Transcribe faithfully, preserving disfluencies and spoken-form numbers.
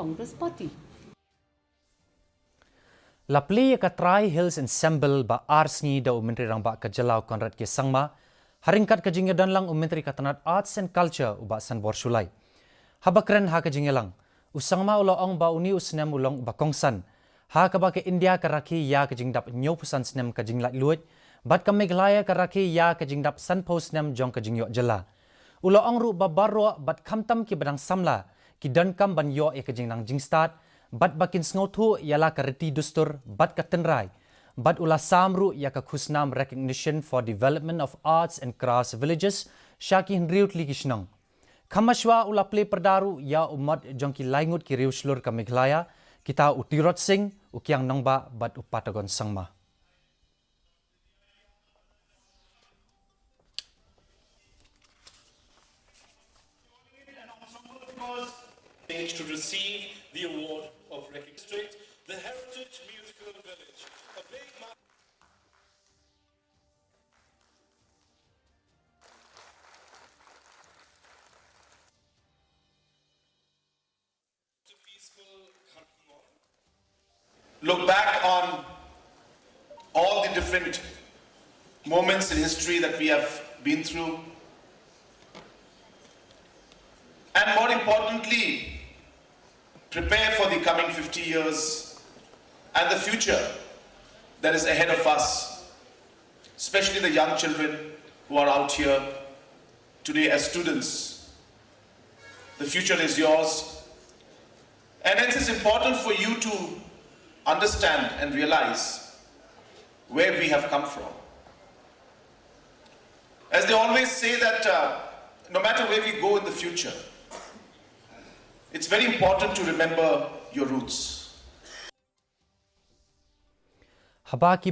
Congress Party. La plie ïa ka Tri Hills Ensemble ba ar sngi da u Myntri Rangbah ka jylla u Conrad K Sangma, ha ryngkat ka jingïadonlang u Myntri ka tnat Arts and Culture u Bah Sanbor Shullai. Haba kren ha ka jingïalang, u Sangma u la ong ba une u snem u long uba kongsan, ha kaba ka India ka rakhe ïa ka jingdap hynñiewphew san snem ka jinglaitluid, bad ka Meghalaya ka rakhe ïa ka jingdap sanphew snem jong ka jingïoh jylla. U la ong ruh ba baroh bad khamtam kiba dang samla, ki donkam ban ïoh ïa ka jingnang jingstad, bad ba kin sngewthuh ïa la ka riti dustur bad ka tynrai. Bad u la sam ruh ïa ka khusnam Recognition for Development of Arts and Crafts Villages sha ki hynriew tylli ki shnong. Kham mashwa u la plie pyrda ruh ïa u mot jong ki lai ngut ki riewshlur ka Meghalaya, kita u Tirot Sing, u Kiang Nangbah bad u Patagon Sangma. Stage to receive the award of recognition. The Heritage Musical Village, a big look back on all the different moments in history that we have been through, and more importantly, prepare for the coming fifty years and the future that is ahead of us, especially the young children who are out here today as students. The future is yours. And hence, it's important for you to understand and realize where we have come from. As they always say that, uh, no matter where we go in the future, it's very important to remember your roots. Haba ki